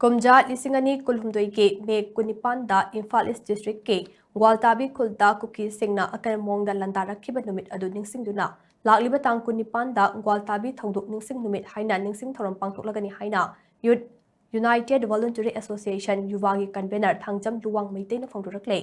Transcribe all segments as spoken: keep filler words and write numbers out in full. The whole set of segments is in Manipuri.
ꯀꯨꯝꯖꯥ ꯂꯤꯁꯤꯡ ꯑꯅꯤ ꯀꯨꯟꯍꯨꯝꯗꯣꯏꯒꯤ ꯃꯦ ꯀꯨꯟꯅꯤꯄꯥꯟꯗ ꯏꯝꯐꯥꯜ ꯏꯁ ꯗꯤꯁꯇ꯭ꯔꯤꯛꯀꯤ ꯒ꯭ꯋꯥꯜꯇꯥꯕꯤ ꯈꯨꯜꯗ ꯀꯨꯀꯤꯁꯤꯡꯅ ꯑꯀꯟꯕ ꯃꯑꯣꯡꯗ ꯂꯥꯟꯗꯥꯔꯛꯈꯤꯕ ꯅꯨꯃꯤꯠ ꯑꯗꯨ ꯅꯤꯡꯁꯤꯡꯗꯨꯅ, ꯂꯥꯛꯂꯤꯕ ꯇꯥꯡ ꯀꯨꯟꯅꯤꯄꯥꯟꯗ ꯒ꯭ꯋꯥꯜꯇꯥꯕꯤ ꯊꯧꯗꯣꯛ ꯅꯤꯡꯁꯤꯡ ꯅꯨꯃꯤꯠ ꯍꯥꯏꯅ ꯅꯤꯡꯁꯤꯡ ꯊꯧꯔꯝ ꯄꯥꯡꯊꯣꯛꯂꯒꯅꯤ ꯍꯥꯏꯅ ꯌꯨꯠ ꯌꯨꯅꯥꯏꯇꯦꯗ ꯚꯣꯂꯨꯟꯇꯔꯤ ꯑꯦꯁꯣꯁꯤꯌꯦꯁꯟ, ꯌꯨꯚꯥꯒꯤ ꯀꯟꯚꯦꯅꯔ ꯊꯥꯡꯖꯝ ꯂꯨꯋꯥꯡ ꯃꯩꯇꯩꯅ ꯐꯣꯡꯗꯣꯔꯛꯂꯦ꯫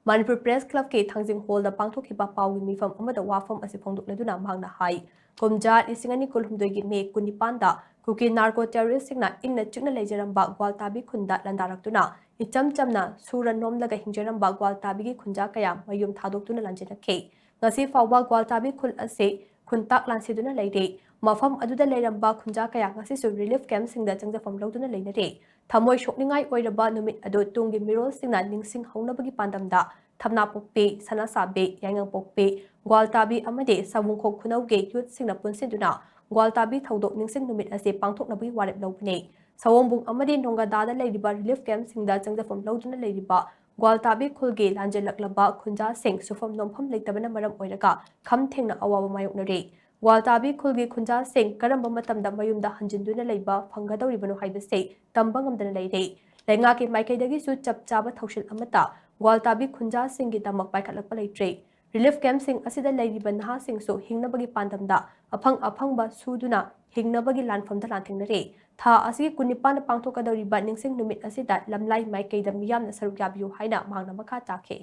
ꯃꯅꯤꯄꯨꯔ ꯄ꯭ꯔꯦꯁ ꯀ꯭ꯂꯕꯀꯤ ꯊꯥꯡꯖꯤꯡ ꯍꯣꯜꯗ ꯄꯥꯡꯊꯣꯛꯈꯤꯕ ꯄꯥꯎꯒꯤ ꯃꯤꯐꯝ ꯑꯃꯗ ꯋꯥꯐꯝ ꯑꯁꯤ ꯐꯣꯡꯗꯣꯛꯂꯗꯨꯅ ꯃꯍꯥꯛꯅ ꯍꯥꯏ, ꯀꯨꯝꯖꯥ ꯂꯤꯁꯤꯡ ꯑꯅꯤ ꯀꯨꯟꯍꯨꯝꯗꯣꯏꯒꯤ ꯃꯦ ꯀꯨꯟꯅꯤꯄꯥꯟꯗ ꯀꯨꯀꯤ ꯅꯥꯔꯀꯣ ꯇꯦꯔꯣꯔꯤꯁꯁꯤꯡꯅ ꯏꯪꯅ ꯆꯤꯛꯅ ꯂꯩꯖꯔꯝꯕ ꯒ꯭ꯋꯥꯜꯇꯥꯕꯤ ꯈꯨꯟꯗ ꯂꯥꯟꯗꯥꯔꯛꯇꯨꯅ ꯏꯆꯝ ꯆꯝꯅ ꯁꯨꯔ ꯅꯣꯝꯂꯒ ꯍꯤꯡꯖꯔꯝꯕ ꯒ꯭ꯋꯥꯜꯇꯥꯕꯤꯒꯤ ꯈꯨꯟꯖꯥ ꯀꯌꯥ ꯃꯌꯨꯝ ꯊꯥꯗꯣꯛꯇꯨꯅ ꯂꯥꯟꯖꯦꯟꯅꯈꯤ꯫ ꯉꯁꯤ ꯐꯥꯎꯕ ꯒ꯭ꯋꯥꯜꯇꯥꯕꯤ ꯈꯨꯜ ꯑꯁꯤ ꯈꯨꯟꯇꯥꯛ ꯂꯥꯟꯁꯤꯗꯨꯅ ꯂꯩꯔꯤ꯫ ꯃꯐꯝ ꯑꯗꯨꯗ ꯂꯩꯔꯝꯕ ꯈꯨꯟꯖꯥ ꯀꯌꯥ ꯉꯁꯤꯁꯨ ꯔꯤꯂꯤꯐ ꯀꯦꯝꯞꯁꯤꯡꯗ ꯆꯪꯖꯐꯝ ꯂꯧꯗꯨꯅ ꯂꯩꯅꯔꯤ꯫ ꯊꯃꯣꯏ ꯁꯣꯛꯅꯤꯡꯉꯥꯏ ꯑꯣꯏꯔꯕ ꯅꯨꯃꯤꯠ ꯑꯗꯨ ꯇꯨꯡꯒꯤ ꯃꯤꯔꯣꯜꯁꯤꯡꯅ ꯅꯤꯡꯁꯤꯡꯍꯧꯅꯕꯒꯤ ꯄꯥꯟꯗꯝꯗ ꯊꯝꯅꯥꯄꯣꯛꯄꯤ, ꯁꯅꯥꯁꯥꯕꯤ, ꯌꯥꯏꯉꯪꯄꯣꯛꯄꯤ, ꯒ꯭ꯋꯥꯜꯇꯥꯕꯤ ꯑꯃꯗꯤ ꯁꯥꯋꯨꯡꯈꯣꯛ ꯈꯨꯅꯧꯒꯤ ꯌꯨꯠꯁꯤꯡꯅ ꯄꯨꯟꯁꯤꯟꯗꯨꯅ ꯒ꯭ꯋꯥꯜꯇꯥꯕꯤ ꯊꯧꯗꯣꯛ ꯅꯤꯡꯁꯤꯡ ꯅꯨꯃꯤꯠ ꯑꯁꯤ ꯄꯥꯡꯊꯣꯛꯅꯕꯒꯤ ꯋꯥꯔꯦꯞ ꯂꯧꯕꯅꯤ꯫ ꯁꯑꯣꯝꯕꯨꯡ ꯑꯃꯗꯤ ꯅꯣꯡꯒꯗꯥꯗ ꯂꯩꯔꯤꯕ ꯔꯤꯂꯤꯐ ꯀꯦꯝꯞꯁꯤꯡꯗ ꯆꯪꯖꯐꯝ ꯂꯧꯗꯨꯅ ꯂꯩꯔꯤꯕ ꯒ꯭ꯋꯥꯜꯇꯥꯕꯤ ꯈꯨꯜꯒꯤ ꯂꯥꯟꯖꯦꯜꯂꯛꯂꯕ ꯈꯨꯟꯖꯥꯁꯤꯡ ꯁꯨꯐꯝ ꯅꯣꯝꯐꯝ ꯂꯩꯇꯕꯅ ꯃꯔꯝ ꯑꯣꯏꯔꯒ ꯈꯝ ꯊꯦꯡꯅ ꯑꯋꯥꯕ ꯃꯥꯌꯣꯛꯅꯔꯤ꯫ ꯒ꯭ꯋꯥꯜꯇꯥꯕꯤ ꯈꯨꯜꯒꯤ ꯈꯨꯟꯖꯥꯁꯤꯡ ꯀꯔꯝꯕ ꯃꯇꯝꯗ ꯃꯌꯨꯝꯗ ꯍꯟꯖꯤꯟꯗꯨꯅ ꯂꯩꯕ ꯐꯪꯒꯗꯧꯔꯤꯕꯅꯣ ꯍꯥꯏꯕꯁꯤ ꯇꯝꯕ ꯉꯝꯗꯅ ꯂꯩꯔꯦ꯫ ꯂꯩꯉꯥꯛꯀꯤ ꯃꯥꯏꯀꯩꯗꯒꯤꯁꯨ ꯆꯞ ꯆꯥꯕ ꯊꯧꯁꯤꯜ ꯑꯃꯠꯇ ꯒ꯭ꯋꯥꯜꯇꯥꯕꯤ ꯈꯨꯟꯖꯥꯁꯤꯡꯒꯤꯗꯃꯛ ꯄꯥꯏꯈꯠꯂꯛꯄ ꯂꯩꯇ꯭ꯔꯦ꯫ ꯔꯤꯂꯤꯐ ꯀꯦꯝꯞꯁꯤꯡ ꯑꯁꯤꯗ ꯂꯩꯔꯤꯕ ꯅꯍꯥꯁꯤꯡꯁꯨ ꯍꯤꯡꯅꯕꯒꯤ ꯄꯥꯟꯗꯝꯗ ꯑꯐꯪ ꯑꯐꯪꯕ ꯁꯨꯗꯨꯅ ꯍꯤꯡꯅꯕꯒꯤ ꯂꯥꯟꯐꯝꯗ ꯂꯥꯟꯊꯦꯡꯅꯔꯦ꯫ ꯊꯥ ꯑꯁꯤꯒꯤ ꯀꯨꯟꯅꯤꯄꯥꯟꯗ ꯄꯥꯡꯊꯣꯛꯀꯗꯧꯔꯤꯕ ꯅꯤꯡꯁꯤꯡ ꯅꯨꯃꯤꯠ ꯑꯁꯤꯗ ꯂꯝꯂꯥꯏ ꯃꯥꯏꯀꯩꯗ ꯃꯤꯌꯥꯝꯅ ꯁꯔꯨꯛ ꯌꯥꯕꯤꯌꯨ ꯍꯥꯏꯅ ꯃꯍꯥꯛꯅ ꯃꯈꯥ ꯇꯥꯈꯤ꯫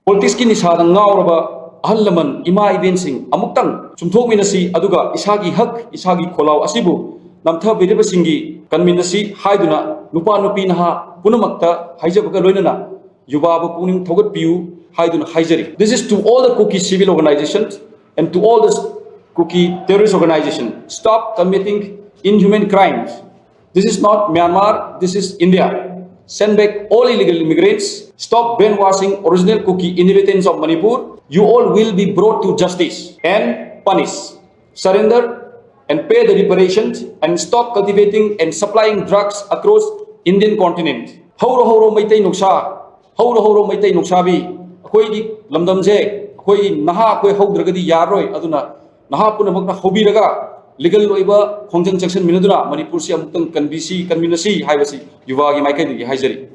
ꯄꯣꯂꯤꯇꯤꯛꯁꯀꯤ ꯅꯤꯁꯥꯗ ꯉꯥꯎꯔꯕ ꯑꯍꯜ ꯂꯃꯟ, ꯏꯃꯥ ꯏꯕꯦꯟꯁꯤꯡ ꯑꯃꯨꯛꯇꯪ ꯆꯨꯝꯊꯣꯛꯃꯤꯟꯅꯁꯤ, ꯑꯗꯨꯒ ꯏꯁꯥꯒꯤ ꯍꯛ, ꯏꯁꯥꯒꯤ ꯈꯣꯜꯂꯥꯎ ꯑꯁꯤꯕꯨ ꯅꯝꯊꯕꯤꯔꯤꯕꯁꯤꯡꯒꯤ ꯀꯟꯃꯤꯟꯅꯁꯤ ꯍꯥꯏꯗꯨꯅ ꯅꯨꯄꯥ ꯅꯨꯄꯤ ꯅꯍꯥ ꯄꯨꯝꯅꯃꯛꯇ ꯍꯥꯏꯖꯕꯒ ꯂꯣꯏꯅꯅ ꯌꯨꯕꯥꯕꯨ ꯄꯨꯛꯅꯤꯡ ꯊꯧꯒꯠꯄꯤꯌꯨ ꯍꯥꯏꯗꯨꯅ ꯍꯥꯏꯖꯔꯤ꯫ This is to all the Kuki civil organizations and to all the Kuki terrorist organization. Stop committing inhuman crimes. This is not Myanmar, this is India. Send back all illegal immigrants. Stop brainwashing original Kuki inhabitants of Manipur. You all will be brought to justice and punished. Surrender and pay the reparations and stop cultivating and supplying drugs across Indian continent. ꯍꯧꯔꯣ ꯍꯧꯔꯣ ꯃꯩꯇꯩ ꯅꯨꯡꯁꯥ, ꯍꯧꯔꯣ ꯍꯧꯔꯣ ꯃꯩꯇꯩ ꯅꯨꯡꯁꯥꯕꯤ, ꯑꯩꯈꯣꯏꯒꯤ ꯂꯝꯗꯝꯁꯦ ꯑꯩꯈꯣꯏꯒꯤ ꯅꯍꯥ ꯑꯩꯈꯣꯏ ꯍꯧꯗ꯭ꯔꯒꯗꯤ ꯌꯥꯔꯔꯣꯏ꯫ ꯑꯗꯨꯅ ꯅꯍꯥ ꯄꯨꯝꯅꯃꯛꯅ ꯍꯧꯕꯤꯔꯒ ꯂꯤꯒꯦꯜ ꯑꯣꯏꯕ ꯈꯣꯡꯖꯪ ꯆꯪꯁꯤꯟꯃꯤꯟꯅꯗꯨꯅ ꯃꯅꯤꯄꯨꯔꯁꯤ ꯑꯃꯨꯛꯇꯪ ꯀꯟꯕꯤꯁꯤ, ꯀꯟꯃꯤꯟꯅꯁꯤ ꯍꯥꯏꯕꯁꯤ ꯌꯨꯕꯥꯒꯤ ꯃꯥꯏꯀꯩꯗꯒꯤ ꯍꯥꯏꯖꯔꯤ꯫